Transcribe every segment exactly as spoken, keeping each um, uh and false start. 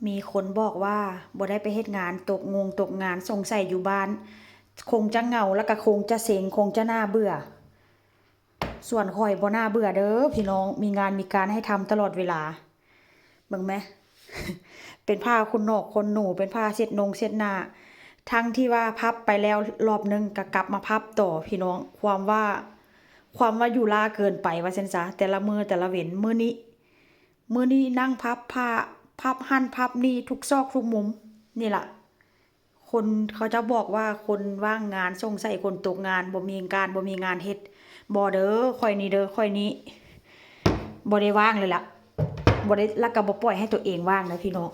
มีคนบอกว่าบ่ได้ไปเฮ็ดงาน ตกงงตกงาน สงสัยอยู่บ้าน คงจะเหงา แล้วก็คงจะเซ็ง คงจะน่าเบื่อ ส่วนข้อยบ่น่าเบื่อเด้อพี่น้อง มีงานมีการให้ทำตลอดเวลา เบิ่งแหม เป็นผ้าขนนอกขนหนู เป็นผ้าเช็ดนงเช็ดหน้า ทั้งที่ว่าพับไปแล้วรอบหนึ่งก็กลับมาพับต่อพี่น้อง ความว่า ความว่าอยู่ล้าเกินไปว่าซั่นซะ แต่ละมื้อแต่ละเว็น มื้อนี้ มื้อนี้นั่งพับผ้า พับหั่นพับนี่ทุกซอกทุกมุม นี่ล่ะ คนเขาจะบอกว่าคนว่างงาน สงสัยคนตกงาน บ่มีการ บ่มีงานเฮ็ด บ่เด้อ ข้อยนี่เด้อ ข้อยนี่ บ่ได้ว่างเลยล่ะ บ่ได้ แล้วก็บ่ปล่อยให้ตัวเองว่างนะพี่น้อง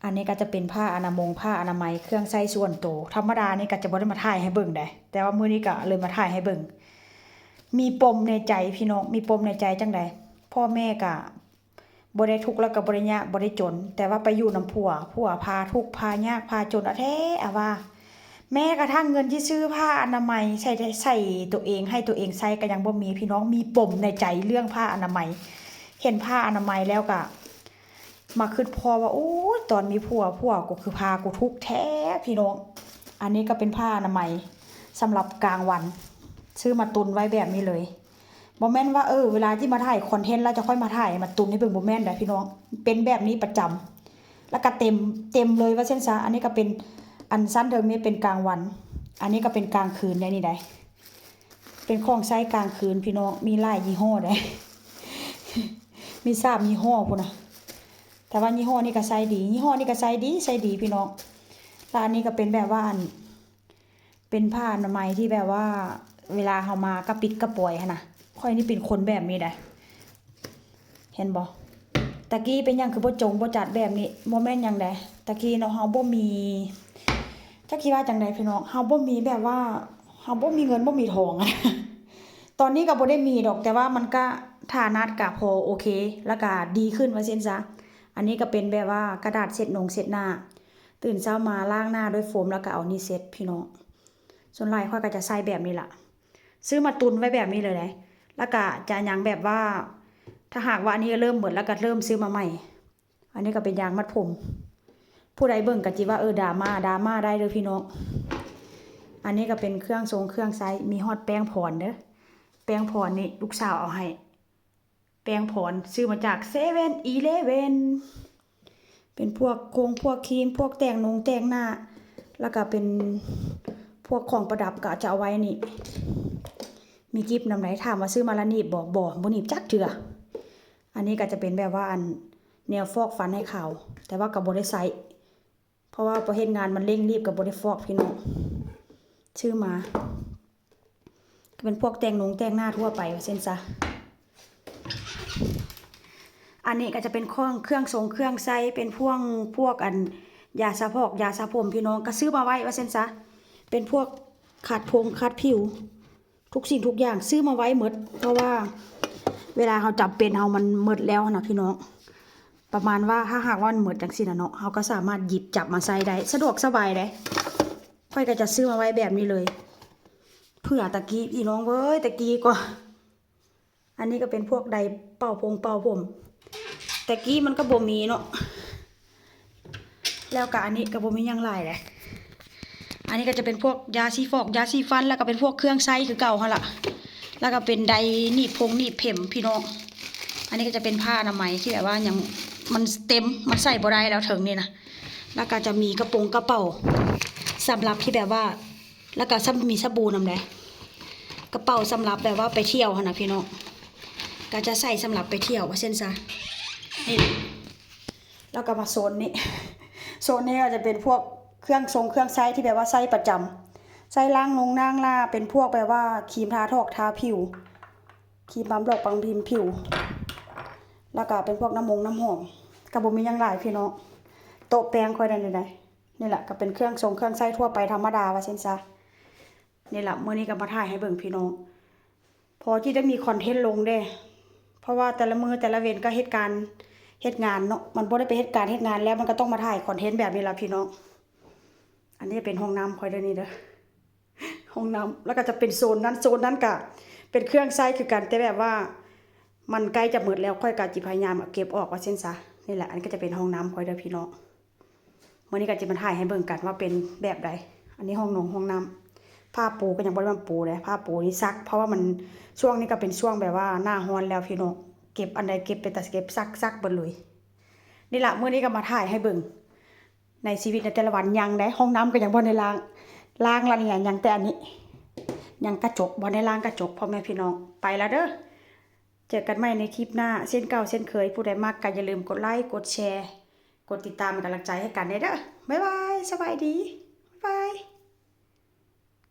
อันนี้ก็จะเป็นผ้าอนามัย ผ้าอนามัย เครื่องใช้ส่วนตัว ธรรมดานี่ก็จะบ่ได้มาถ่ายให้เบิ่งใด แต่ว่ามื้อนี้ก็เลยมาถ่ายให้เบิ่ง มีปมในใจพี่น้อง มีปมในใจจั่งใด พ่อแม่ก็บ่ได้ทุกข์แล้วก็บ่ได้ยาก บ่ได้จน แต่ว่าไปอยู่นำผัว ผัวพาทุกข์ พายาก พาจนอะแท้อะว่า แม้กระทั่งเงินที่ซื้อผ้าอนามัยใส่ ใส่ตัวเอง ให้ตัวเองใช้ก็ยังบ่มี พี่น้อง มีปมในใจเรื่องผ้าอนามัย เห็นผ้าอนามัยแล้วก็ มาคิดพ้อว่า โอ๊ย ตอนมีผัว ผัวกูคือพากูทุกข์แท้พี่น้อง อันนี้ก็เป็นผ้าอนามัยสำหรับกลางวัน ซื้อมาตุนไว้แบบนี้เลย บ่แม่นว่า เออ เวลาที่มาถ่ายคอนเทนต์แล้วจะค่อยมาถ่ายมาตุนให้เบิ่ง บ่แม่นเด้อพี่น้อง เป็นแบบนี้ประจำ แล้วก็เต็ม เต็มเลยว่าซั่นซะ อันนี้ก็เป็น อันชั้นเทิงนี่เป็นกลางวัน อันนี้ก็เป็นกลางคืนได้นี่ได้ เป็นของใช้กลางคืนพี่น้อง มีหลายยี่ห้อได้ มีสามยี่ห้อพุ้นนะ แต่ว่ายี่ห้อนี้ก็ใช้ดี ยี่ห้อนี้ก็ใช้ดี ใช้ดีพี่น้อง แล้วอันนี้ก็เป็นแบบว่าอัน เป็นผ้าอนามัยที่แบบว่า เวลาเฮามากระปิดกระป๋อยหั้นนะ ข้อยนี่เป็นคนแบบนี้ได้ เห็นบ่ ตะกี้เป็นหยังคือบ่จงบ่จัดแบบนี้ บ่แม่นหยังใด ตะกี้เนาะ เฮาบ่มี จักสิว่าจั่งใดพี่น้อง เฮาบ่มีแบบว่า เฮาบ่มีเงินบ่มีทองอะ ตอนนี้ก็บ่ได้มีดอก แต่ว่ามันก็ฐานะก็พอโอเค แล้วก็ดีขึ้นว่าซั่นซะ อันนี้ก็เป็นแบบว่ากระดาษเช็ดนงเช็ดหน้า ตื่นเช้ามาล้างหน้าด้วยโฟมแล้วก็เอานี่เช็ดพี่น้อง ส่วนหลายข้อยก็จะใช้แบบนี้ล่ะ ซื้อมาตุนไว้แบบนี้เลยนะ แล้วก็จะยังแบบว่า ถ้าหากว่าอันนี้เริ่มหมดแล้วก็เริ่มซื้อมาใหม่ อันนี้ก็เป็นยางมัดผม ผู้ใดเบิ่งก็จิว่า เออ ดราม่า ดราม่าได้เด้อพี่น้อง อันนี้ก็เป็นเครื่องทรงเครื่องใช้ มีฮอดแป้งพรเด้อ แป้งพรนี่ลูกสาวเอาให้ แป้งพรซื้อมาจากเซเว่นอีเลฟเว่น เป็นพวกคงพวกครีม พวกแต่งนงแต่งหน้า แล้วก็เป็นพวกของประดับก็จะเอาไว้นี่ มีกิฟต์นำใด ถามว่าซื้อมาแล้วหนีบบ่ บ่ บ่หนีบจักเทื่อ อันนี้ก็จะเป็นแบบว่าอันแนวฟอกฟันให้ขาว แต่ว่าก็บ่ได้ใช้ เพราะว่าพอเฮ็ดงานมันเร่งรีบก็บ่ได้ฟอกพี่น้อง ซื้อมา ก็เป็นพวกแต่งนงแต่งหน้าทั่วไปว่าซั่นซะ อันนี้ก็จะเป็นเครื่อง เครื่องทรงเครื่องใช้ เป็นพวก พวกอัน ยาสระพอก ยาสระผมพี่น้อง ก็ซื้อมาไว้ว่าซั่นซะ เป็นพวกขัดผงขัดผิว ทุกสิ่งทุกอย่างซื้อมาไว้หมด เพราะว่าเวลาเฮาจำเป็นเฮามันหมดแล้วนะพี่น้อง ประมาณว่าถ้าหากว่ามันหมดจังซี่นะเนาะ เฮาก็สามารถหยิบจับมาใช้ได้ สะดวกสบายเด้ ข้อยก็จะซื้อมาไว้แบบนี้เลย เผื่อตะกี้พี่น้องเว้ย ตะกี้ก็ อันนี้ก็เป็นพวกไดร์เป่าพงเป่าผม ตะกี้มันก็บ่มีเนาะ แล้วก็อันนี้ก็บ่มีหยังหลายเลย อันนี้ก็จะเป็นพวกยาสีฟอก ยาสีฟัน แล้วก็เป็นพวกเครื่องใช้คือเก่าหั่นล่ะ แล้วก็เป็นไดร์หนีบพงหนีบเข็มพี่น้อง อันนี้ก็จะเป็นผ้าอนามัยที่แบบว่ายัง มันเต็ม มันใส่บ่ได้แล้วเถิงนี่นะ แล้วก็จะมีกระโปรงกระเป๋า สำหรับที่แบบว่า แล้วก็สำ- มีสบู่นำแหละ กระเป๋าสำหรับแบบว่าไปเที่ยวหั่นนะพี่น้อง ก็จะใส่สำหรับไปเที่ยวว่าซั่นซะ นี่ แล้วก็มาโซนนี้ โซนนี้ก็จะเป็นพวกเครื่องทรงเครื่องใช้ที่แบบว่าใช้ประจำ ใช้ล้างนงล้างหน้า เป็นพวกแบบว่าครีมทาทอกทาผิว ครีมบำรุงบำรุงผิว แล้วก็เป็นพวกน้ำมงน้ำหอม ก็บ่มีหยังหลายพี่น้อง โต๊ะแป้งข้อยนั่นนี่ได นี่แหละก็เป็นเครื่องทรงเครื่องใช้ทั่วไปธรรมดาว่าซั่นซะ นี่แหละมื้อนี้ก็มาถ่ายให้เบิ่งพี่น้อง พอที่ได้มีคอนเทนต์ลงเด้ เพราะว่าแต่ละมื้อแต่ละเว็นก็เฮ็ดการเฮ็ดงานเนาะ มันบ่ได้ไปเฮ็ดการเฮ็ดงานแล้ว มันก็ต้องมาถ่ายคอนเทนต์แบบนี้ล่ะพี่น้อง อันนี้เป็นห้องน้ำข้อยเด้อนี่เด้อ ห้องน้ำ แล้วก็จะเป็นโซนนั้น โซนนั้นก็เป็นเครื่องใช้คือกัน แต่แบบว่า มันใกล้จะหมดแล้ว ข้อยก็จิพยายามเอาเก็บออกว่าซั่นซะ นี่แหละ อันนี้ก็จะเป็นห้องน้ำคอยเด้อพี่น้อง มื้อนี้ก็จะมาถ่ายให้เบิ่งกันว่าเป็นแบบใด อันนี้ห้องนงห้องน้ำ ผ้าปูก็ยังบ่ได้มาปูเลย ผ้าปูนี่ซัก เพราะว่ามัน ช่วงนี้ก็เป็นช่วงแบบว่าหน้าร้อนแล้วพี่น้อง เก็บอันใดเก็บไปแต่เก็บซักซักเบิดเลย นี่ละ มื้อนี้ก็มาถ่ายให้เบิ่ง ในชีวิตในแต่ละวัน ยังได้ ห้องน้ำก็ยังบ่ได้ล้าง ล้างแล้วเนี่ย ยังแต่อันนี้ ยังกระจก บ่ได้ล้างกระจก พ่อแม่พี่น้อง ไปแล้วเด้อ เจอกันใหม่ในคลิปหน้า เช่นเก่าเช่นเคย ผู้ใดมักก็อย่าลืมกดไลค์ กดแชร์ กดติดตามเป็นกำลังใจให้กันเด้อ บ๊ายบาย สบายดี